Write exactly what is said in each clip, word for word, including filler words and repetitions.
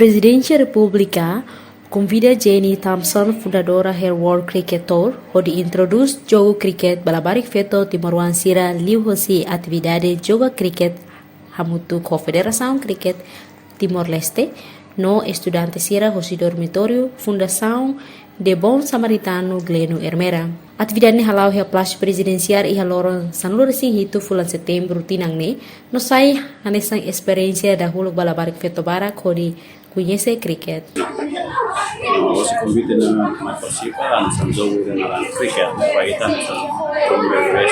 Prezidénsia Repúblika konvida Jenny Thompson, fundadora Her World Cricket Tour, hodi introdús jogu kriket ba labarik-feto timoroan sira liuhosi atividade joga kriket hamutuk ho Federasaun Kriket Timor-Leste no estudante sira hosi dormitóriu Fundasaun de Bom Samaritano Gleno Ermera. Atividade ne'e hala'o iha Palásiu Prezidensiál iha loron sanulu-resin-hitu fulan Setembru tinan ne'e, no sai hanesan esperiénsia dahuluk ba labarik-feto barak hodi koñese kriket. Hosi konvite ne'e mai partisipa hanesan jogu ida naran kriket, ba ita hanesan primeira vez,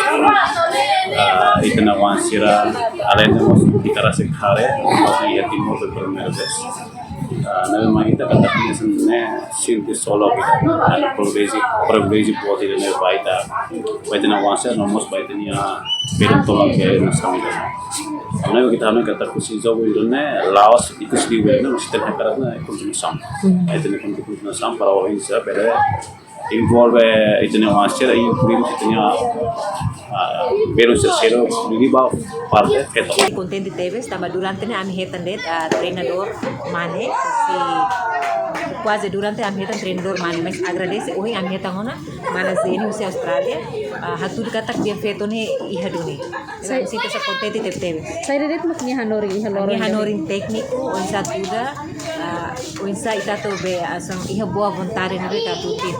ah, ita-nia oan sira, além de mós ita rasik haree, mós iha Timor ba primeira vez. Ah, ne'e mak ita katak hanesan ne'e sente solo, ah, priviléjiu, priviléjiu boot ida ne'e ba ita, ba ita-nia oan sira, no mós ba ita-nia belun tomak iha nasaun ida. Ne'e mak ita hanoin katak husi jogu ida ne'e la'ós ikus liu ne'e, mesti tenke hakarak ne'e kontinuasaun. Hmm. Ita-nia kontinuasaun para ohin sira bele envolve ita-nia oan sira, inklui ita-nia, ah, belun sira, sira liu ba parte feto. Kontente tebes, tanba durante ne'e ami hetan de'it, ah, treinadór mane, si kuaze durante ami hetan treinadór mane, mas agradese ohin ami hetan ona, mana Jenny husi Austrália, ah, hatudu katak nia feto ne'e iha duni. Sai- Ami sente hanesan kontente tebetebes. Saida de'it mak nia hanorin iha loron ida? Nia hanorin tékniku, oinsá tuda, ah, oinsá ita atu be, ah, hanesan iha boa vontade ne'ebé atu tuir.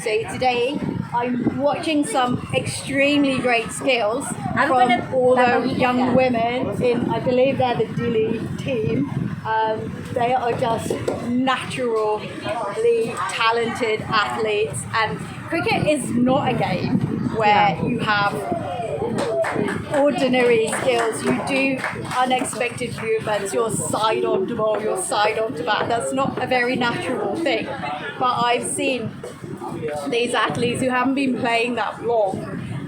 So today, I'm watching some extremely great skills from all the young women in, I believe they're the Dili team. Um, they are just naturally talented athletes, and cricket is not a game where you have ordinary skills. You do unexpected movements, your side on the ball, your side on the bat. That's not a very natural thing. But I've seen these athletes who haven't been playing that long,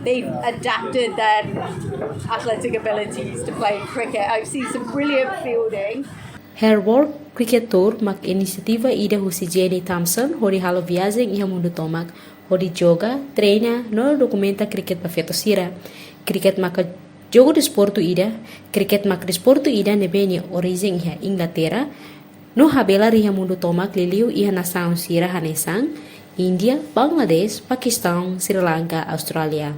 they've adapted their athletic abilities to play cricket. I've seen some brilliant fielding. Her World Cricket Tour mak inisiativa ida husi Jenny Thompson hodi halo viajen iha mundu tomak, hodi joga, treina, no dokumenta kriket ba feto sira. Kriket maka jogu desportu ida, kriket maka desportu ida ne'ebé nia orijen iha Inglaterra, no habelar iha mundu tomak, liuliu iha nasaun sira hanesan Índia, Bangladesh, Pakistaun, Sri Lanka, Austrália.